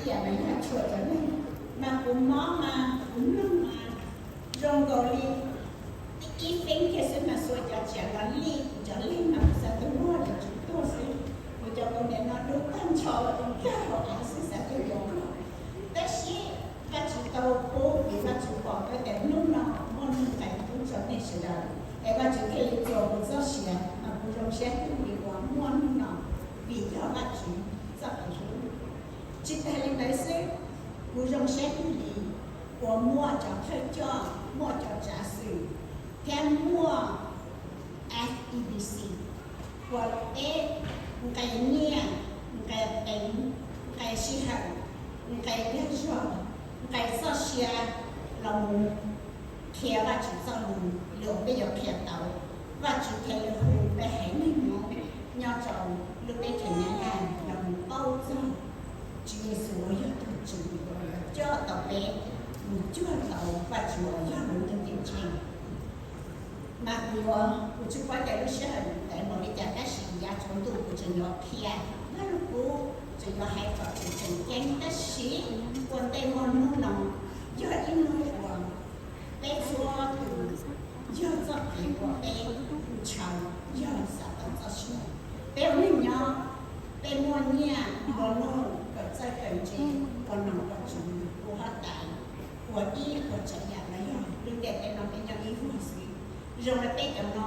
Yam mas yog txhua cov neeg, mas kuv mob mas kuv mloog mas zoo nkaus li ib feeb kiag xwb mas xuas cov tsiav los lij kuv cov lej mas kuv xav tus muag cov tswv tuag xwb. Kuv cov kaus hniav no dub tag nrho los nkag hauv av xwb xav tus yuav. Tab sis Vajtswv tau pub vim Vajtswv pom kuv tias hnub no muaj neeg nqes hlub rau nej sawv daws, es Vajtswv thiaj li txuas kuv txoj sia, mas kuv zoo siab hwj li uas muaj hnub no vim yog Vajtswv txoj kev hlub. Tsis tas li ntawd xwb, kuv zoo siab hwj li uas muaj cov thawj coj, muaj cov tsav xwm, thiab muaj F E B C, uas peb nqe nyiaj, nqe peev, nqe sij hawm, nqe dag zog, nqe txoj sia los mus qhia Vajtswv txoj lus, los peb yuav qhia tau Vajtswv thiab li hu peb haiv neeg Hmoob nyob rau lub teb chaws Nyab Laj los mus paub txog Tswv Yexus uas yog tus Tswv uas yuav coj tau peb mus cuag tau Vajtswv uas yog lub ntuj ceeb tsheej. Mas kuv yuav, kuv tsis paub tias lub sij hawm ntev npaum li cas, tab sis yav tsaus ntuj kuv tseem yuav qhia Vajluskub, tseem yuav hais txog tseem tseem ceeb, tab sis ua ntej muaj hnub no yog ib hnub uas peb txhua tus yog txoj kev uas peb ntshaw, yog xav tau txoj sia. Peb ua neej nyob, peb muaj nyiaj nplua nuj kawm txawj kawm ntse, ua nom ua tswv, ua huab tais, ua ib puas tsav yam los yog lub ntiaj teb no peb nyob ib vuag xwb. Zoo li peb cov no,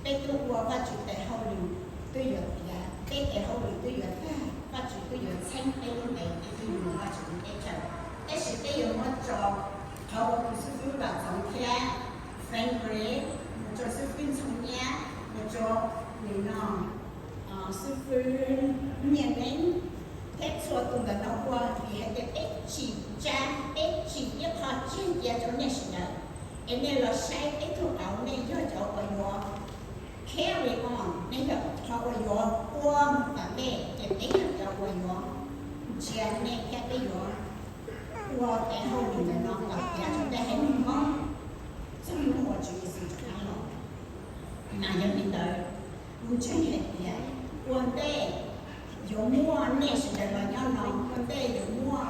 peb twb ua Vajtswv tes hauj lwm twb yuav tiav, peb tes hauj lwm twb yuav tag, Vajtswv twb yuav txheeb peb lub npe, peb twb yuav mus Vajtswv lub teb chaws. Tab sis peb yuav muab tso qhov uas tus xib fwb Vam Txoov thiab Frank Gray, mus rau xib fwb Ntxhoo Nyab, mus rau nim no xib fwb Nyiaj Neeb, thiab txhua tus ntawm no ua vim hais tias peb tsim tsa, peb tsim ib qho tseg cia rau nej sawv daws, es nej los saib peb tug qauv, nej yog cov uas yuav carry on, nej yog qhov uas yuav ua mus tom ntej, ces peb yog cov uas yuav ntsia nej thiab peb yuav ua tes hauj lwm ntawm no kom tiav rau peb haiv neeg Hmoob txog hnub uas Tswv Yexus rov qab los. Mas yog li ntawd, kuv ntseeg hais tias ua ntej yuav muaj nej sawv daws los nyob no, ua ntej yuav muaj